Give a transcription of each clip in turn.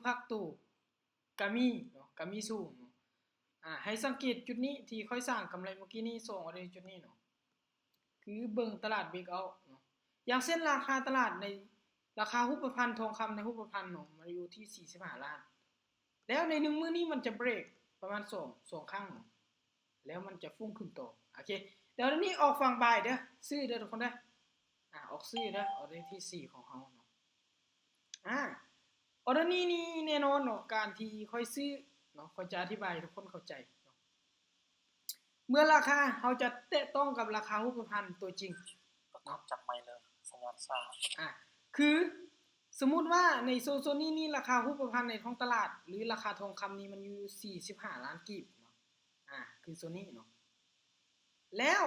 ພັກໂຕກະມີເນາະ ກະມີສູງເນາະ. ອາ ໃຫ້ສັງເກດຈຸດນີ້ທີ່ຂ້ອຍສ້າງກຳໄລເມື່ອກີ້ນີ້ ສອງອອເດີຈຸດນີ້ເນາະ ຄືເບິ່ງຕະຫຼາດເບຣກເອົາເນາະ. ຢ່າງເຊັ່ນ ລາຄາຕະຫຼາດໃນ ລາຄາຮູບປະພັນທອງຄຳໃນຮູບປະພັນເນາະ ມັນຢູ່ທີ່ສີ່ສິບຫ້າລ້ານ ແລ້ວໃນໜຶ່ງມື້ນີ້ມັນຈະເບຣກປະມານສອງ ສອງຄັ້ງເນາະ ແລ້ວມັນຈະຟຸ້ງຂຶ້ນຕໍ່. ໂອເຄ ດຽວນີ້ອອກຝັ່ງບາຍເດີ ຊື້ເດີທຸກຄົນເດີ. ອາ ອອກຊື້ເດີ ອອເດີທີສີ່ຂອງເຮົາເນາະ. ອາ ອອເດີນີ້ນີ້ແນ່ນອນເນາະ ການທີ່ຂ້ອຍຊື້ເນາະ ຂ້ອຍຈະອະທິບາຍໃຫ້ທຸກຄົນເຂົ້າໃຈເນາະ. ເມື່ອລາຄາ ເຮົາຈະແຕະຕ້ອງກັບລາຄາຮູບປະພັນຕົວຈິງ ປະກອບຈັບໃໝ່ເລີຍ ສັນຍານຊ້າ. ອາ ຄືສົມມຸດວ່າໃນໂຊນ ໂຊນນີ້ນີ້ ລາຄາຮູບປະພັນໃນທ້ອງຕະຫຼາດ ຫຼື ລາຄາທອງຄຳນີ້ ມັນຢູ່ສີ່ສິບຫ້າລ້ານກີບເນາະ. ອາ ຄືໂຊນນີ້ເນາະ ແລ້ວ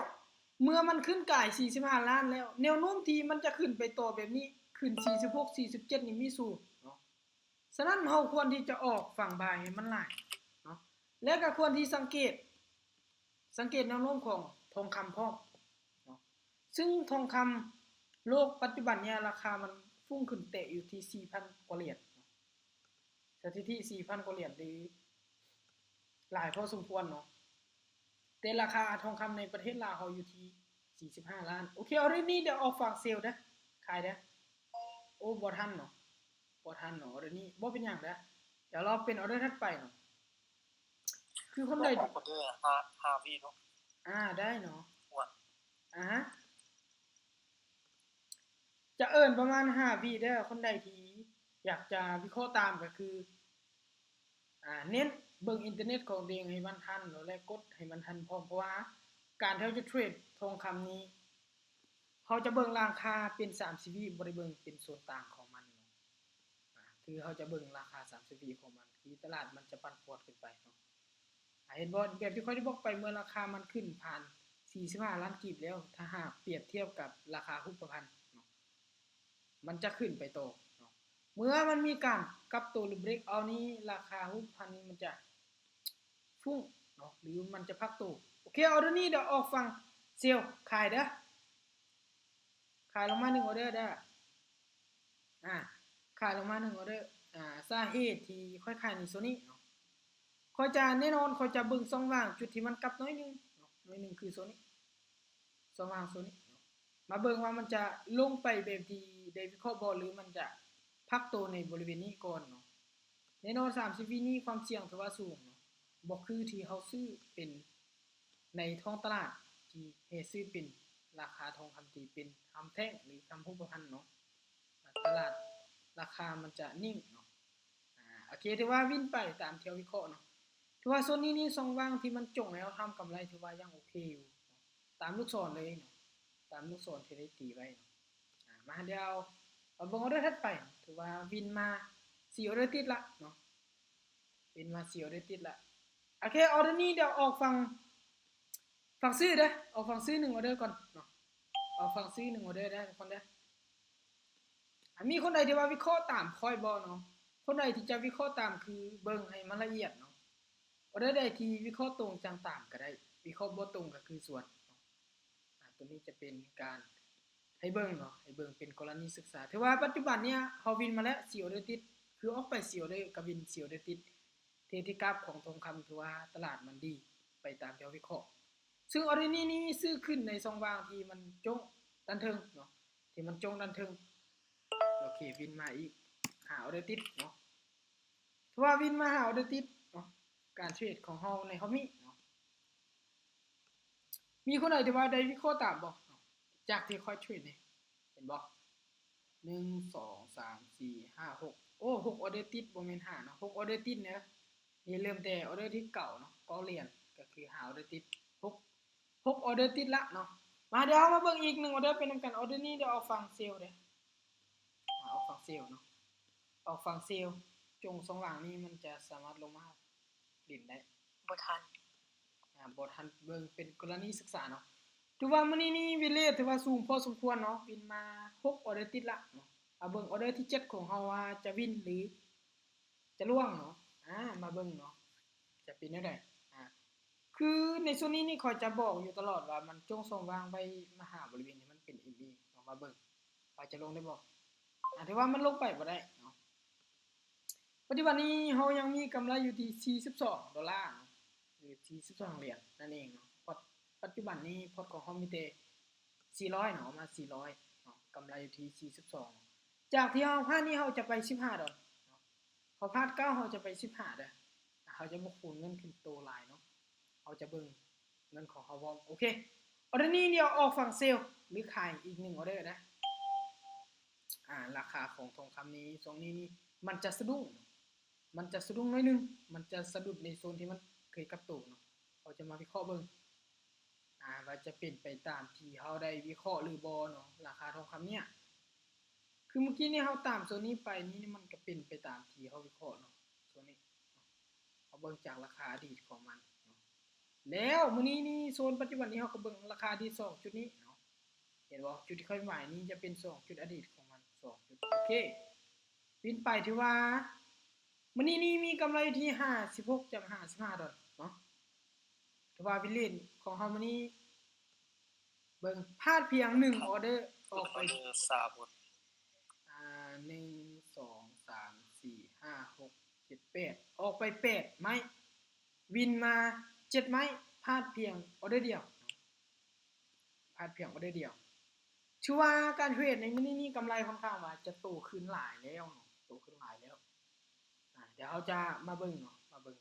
ເມື່ອມັນຂຶ້ນກາຍສີ່ສິບຫ້າລ້ານແລ້ວ ແນວໂນ້ມທີ່ມັນຈະຂຶ້ນໄປຕໍ່ແບບນີ້ ຂຶ້ນສີ່ສິບຫົກ ສີ່ສິບເຈັດນີ້ມີສູງເນາະ. ສະນັ້ນເຮົາຄວນທີ່ຈະອອກຝັ່ງບາຍໃຫ້ມັນຫຼາຍເນາະ ແລະກະຄວນທີ່ສັງເກດ ສັງເກດແນວໂນ້ມຂອງທອງຄຳພ້ອມເນາະ. ຊຶ່ງທອງຄຳໂລກປັດຈຸບັນເນີ້ຍ ລາຄາມັນຟຸ້ງຂຶ້ນແຕະຢູ່ທີ່ສີ່ພັນກວ່າຫຼຽນເນາະ. ສະຖິຕິສີ່ພັນກວ່າຫຼຽນ ຫຼື ຫຼາຍພໍສົມຄວນເນາະ. ແຕ່ລາຄາທອງຄຳໃນປະເທດລາວເຮົາຢູ່ທີ່ສີ່ສິບຫ້າລ້ານ. ໂອເຄ ອອເດີນີ້ດຽວອອກຝັ່ງເຊວເດີ ຂາຍເດີ. ໂອ້ ບໍ່ທັນເນາະ ບໍ່ທັນເນາະ ອອເດີນີ້ ບໍ່ເປັນຫຍັງເດີ. ດຽວລອເປັນອອເດີຖັດໄປເນາະ. ຄືຄົນໃດ ອອເດີຫ້າ ຫ້າວິເນາະ. ອາ ໄດ້ເນາະ ອາຮະ ຈະເອີ້ນປະມານຫ້າວິເດີ. ຄົນໃດທີ່ຢາກຈະວິເຄາະຕາມກະຄື ອາ ເນັ້ນເບິ່ງອິນເຕີເນັດຂອງຕົວເອງໃຫ້ມັນທັນເນາະ ແລະ ກົດໃຫ້ມັນທັນພ້ອມ ເພາະວ່າການທີ່ເຮົາຈະເທຣດທອງຄຳນີ້ ເຮົາຈະເບິ່ງລາຄາເປັນສາມສິບວິ ບໍ່ໄດ້ເບິ່ງເປັນໂຊນຕ່າງຂອງມັນເນາະ. ອາ ຄືເຮົາຈະເບິ່ງລາຄາສາມສິບວິຂອງມັນ ຄືຕະຫຼາດມັນຈະປັ່ນປ່ວນຂຶ້ນໄປເນາະ. ອາ ເຫັນບໍ່ ແບບທີ່ຂ້ອຍໄດ້ບອກໄປ ເມື່ອລາຄາມັນຂຶ້ນຜ່ານສີ່ສິບຫ້າລ້ານກີບແລ້ວ ຖ້າຫາກປຽບທຽບກັບລາຄາຮູບປະພັນເນາະ ມັນຈະຂຶ້ນໄປຕໍ່ເນາະ. ເມື່ອມັນມີການກັບໂຕ ຫຼື ເບຣກເອົານີ້ ລາຄາຮູບພັນນີ້ມັນຈະຟຸ້ງເນາະ ຫຼື ມັນຈະພັກໂຕ. ໂອເຄ ອອເດີນີ້ດຽວອອກຝັ່ງເຊວ ຂາຍເດີ ຂາຍລົງມາໜຶ່ງອອເດີເດີ. ອາ ຂາຍລົງມາໜຶ່ງອອເດີ. ອາ ສາເຫດທີ່ຂ້ອຍຂາຍໃນໂຊນນີ້ເນາະ ຂ້ອຍຈະ ແນ່ນອນ ຂ້ອຍຈະເບິ່ງຊ່ອງວ່າງ ຈຸດທີ່ມັນກັບໜ້ອຍໜຶ່ງເນາະ ໜ້ອຍໜຶ່ງ ຄືໂຊນນີ້ ຊ່ອງວ່າງໂຊນນີ້ເນາະ. ມາເບິ່ງວ່າມັນຈະລົງໄປແບບທີ່ໄດ້ວິເຄາະບໍ່ ຫຼື ມັນຈະພັກໂຕໃນບໍລິເວນນີ້ກ່ອນເນາະ. ແນ່ນອນ ສາມສິບວິນີ້ຄວາມສ່ຽງຖືວ່າສູງເນາະ ບໍ່ຄືທີ່ເຮົາຊື້ເປັນໃນທ້ອງຕະຫຼາດ ທີ່ແຮ່ຊື້ເປັນລາຄາທອງຄຳທີ່ເປັນຄຳແທ່ງ ຫຼື ຄຳຮູບປະພັນເນາະ. ຕະຫຼາດລາຄາມັນຈະນິ່ງເນາະ. ອາ ໂອເຄ ຖືວ່າວິນໄປຕາມທີ່ເຮົາວິເຄາະເນາະ. ຖືວ່າໂຊນນີ້ນີ້ ຊ່ອງວ່າງທີ່ມັນຈົ່ງໃຫ້ເຮົາທຳກຳໄລ ຖືວ່າຍັງໂອເຄຢູ່ເນາະ ຕາມລູກສອນເລີຍເນາະ ຕາມລູກສອນທີ່ໄດ້ຕີໄວ້ເນາະ. ອາ ມາດຽວເຮົາເບິ່ງອອເດີຖັດໄປ ຖືວ່າວິນມາສີ່ອອເດີຕິດລະເນາະ ວິນມາສີ່ອອເດີຕິດລະ. ໂອເຄ ອອເດີນີ້ດຽວອອກຝັ່ງ ຝັ່ງຊື້ເດີ ອອກຝັ່ງຊື້ໜຶ່ງອອເດີກ່ອນເນາະ ອອກຝັ່ງຊື້ໜຶ່ງອອເດີເດີທຸກຄົນເດີ. ອາ ມີຄົນໃດທີ່ວ່າວິເຄາະຕາມຂ້ອຍບໍ່ເນາະ? ຄົນໃດທີ່ຈະວິເຄາະຕາມຄືເບິ່ງໃຫ້ມັນລະອຽດເນາະ. ອອເດີໃດທີ່ວິເຄາະຕົງຈັ່ງຕາມກະໄດ້ ວິເຄາະບໍ່ຕົງກະຄືສວນເນາະ. ອາ ໂຕນີ້ຈະເປັນການໃຫ້ເບິ່ງເນາະ ໃຫ້ເບິ່ງເປັນກໍລະນີສຶກສາ. ຖືວ່າປັດຈຸບັນເນີ້ຍເຮົາວິນມາແລ້ວສີ່ອອເດີຕິດ ຄືອອກໄປສີ່ອອເດີກະວິນສີ່ອອເດີຕິດ. ເທດທີ່ກາບຂອງທອງຄຳ ຖືວ່າຕະຫຼາດມັນດີໄປຕາມທີ່ເຮົາວິເຄາະ. ຊຶ່ງອອເດີນີ້ນີ້ຊື້ຂຶ້ນໃນຊ່ອງວ່າງທີ່ມັນຈົ່ງດ້ານເທິງເນາະ ທີ່ມັນຈົ່ງດ້ານເທິງ. ໂອເຄ ວິນມາອີກຫ້າອອເດີຕິດເນາະ. ຖືວ່າວິນມາຫ້າອອເດີຕິດເນາະ. ການເທຣດຂອງເຮົາໃນຮອບນີ້ເນາະ ມີຄົນໃດທີ່ວ່າໄດ້ວິເຄາະຕາມບໍ່ເນາະ ຈາກທີ່ຂ້ອຍເທຣດນີ້ ເຫັນບໍ່? ໜຶ່ງ ສອງ ສາມ ສີ່ ຫ້າ ຫົກ ໂອ້ ຫົກອອເດີຕິດ ບໍ່ແມ່ນຫ້າເນາະ ຫົກອອເດີຕິດເນາະ. ນີ້ເລີ່ມແຕ່ອອເດີທີເກົ້າເນາະ ເກົ້າຫຼຽນ ກະຄືຫ້າອອເດີຕິດ ຫົກ ຫົກອອເດີຕິດລະເນາະ. ມາ ດຽວເຮົາມາເບິ່ງອີກໜຶ່ງອອເດີໄປນຳກັນ. ອອເດີນີ້ດຽວອອກຝັ່ງເຊວເດີ ອາ ອອກຝັ່ງເຊວເນາະ ອອກຝັ່ງເຊວ. ຈົ່ງຊ່ອງວ່າງນີ້ມັນຈະສາມາດລົງມາຫຼິ້ນໄດ້ ບໍ່ທັນ ອາ ບໍ່ທັນເບິ່ງເປັນກໍລະນີສຶກສາເນາະ. ຖືວ່າມື້ນີ້ນີ້ວິນເລດຖືວ່າສູງພໍສົມຄວນເນາະ ວິນມາຫົກອອເດີຕິດລະເນາະ. ເອົາເບິ່ງອອເດີທີເຈັດຂອງເຮົາວ່າຈະວິນ ຫຼື ຈະລ່ວງເນາະ. ອາ ມາເບິ່ງເນາະ ຈະເປັນແນວໃດ. ອາ ຄືໃນຊ່ວງນີ້ນີ້ ຂ້ອຍຈະບອກຢູ່ຕະຫຼອດວ່າມັນຈົ່ງຊ່ອງວ່າງໄວ້ມາຫາບໍລິເວນທີ່ມັນເປັນເອັມເອເນາະ. ມາເບິ່ງວ່າຈະລົງໄດ້ບໍ່. ອາ ຖືວ່າມັນລົງໄປບໍ່ໄດ້ເນາະ. ໂຕ ປັດຈຸບັນນີ້ເຮົາຍັງມີກຳໄລຢູ່ທີ່ສີ່ສິບສອງໂດລາເນາະ ຫຼື ສີ່ສິບສອງຫຼຽນນັ້ນເອງເນາະ. ເພາະປັດຈຸບັນນີ້ພອດຂອງເຮົາມີແຕ່ສີ່ຮ້ອຍເນາະ ປະມານສີ່ຮ້ອຍເນາະ ກຳໄລຢູ່ທີ່ສີ່ສິບສອງ. ຈາກທີ່ເຮົາພາດນີ້ເຮົາຈະໄປສິບຫ້າດອນເນາະ ເຮົາພາດເກົ້າເຮົາຈະໄປສິບຫ້າເດີ. ເຮົາຈະບໍ່ຄູນເງິນຂຶ້ນໂຕຫຼາຍເນາະ ເຮົາຈະເບິ່ງເງິນຂອງເຮົາພ້ອມ. ໂອເຄ ອອເດີນີ້ດຽວອອກຝັ່ງເຊວ ຫຼື ຂາຍອີກໜຶ່ງອອເດີນະ. ອາ ລາຄາຂອງທອງຄຳນີ້ ຊ່ວງນີ້ນີ້ມັນຈະສະດຸ້ງເນາະ ມັນຈະສະດຸ້ງໜ້ອຍໜຶ່ງ ມັນຈະສະດຸດໃນໂຊນທີ່ມັນເຄີຍກັບໂຕເນາະ. ເຮົາຈະມາວິເຄາະເບິ່ງ ອາ ວ່າຈະເປັນໄປຕາມທີ່ເຮົາໄດ້ວິເຄາະຫຼືບໍ່ເນາະ ລາຄາທອງຄຳເນີ້ຍ. ຄືເມື່ອກີ້ນີ້ເຮົາຕາມໂຊນນີ້ໄປນີ້ ມັນກະເປັນໄປຕາມທີ່ເຮົາວິເຄາະເນາະ ໂຊນນີ້ເນາະ. ເຮົາເບິ່ງຈາກລາຄາອະດີດຂອງມັນເນາະ ແລ້ວມື້ນີ້ນີ້ ໂຊນປັດຈຸບັນນີ້ ເຮົາກະເບິ່ງລາຄາອະດີດສອງຈຸດນີ້ເນາະ. ເຫັນບໍ່ ຈຸດທີ່ຂ້ອຍໝາຍນີ້ຈະເປັນສອງຈຸດອະດີດຂອງມັນ ສອງຈຸດ. ໂອເຄ ປິ່ນໄປຖືວ່າມື້ນີ້ນີ້ມີກຳໄລທີ່ຫ້າສິບຫົກຈຸດຫ້າສິບຫ້າດອນເນາະ. ຖືວ່າວິນເລດຂອງເຮົາມື້ນີ້ ເບິ່ງ ພາດພຽງໜຶ່ງອອເດີອອກໄປ ອອເດີສາມ ອາ ໜຶ່ງ ສອງ ສາມ ສີ່ ຫ້າ ຫົກ ເຈັດ ແປດ ອອກໄປແປດໄມ້ ວິນມາເຈັດໄມ້ ພາດພຽງອອເດີດຽວ ພາດພຽງອອເດີດຽວ. ຖືວ່າການເທຣດໃນມື້ນີ້ນີ້ກຳໄລຂ້ອນຂ້າງວ່າຈະໂຕຂຶ້ນຫຼາຍແລ້ວເນາະ ໂຕຂຶ້ນຫຼາຍແລ້ວ. ອາ ດຽວເຮົາຈະມາເບິ່ງເນາະ ມາເບິ່ງ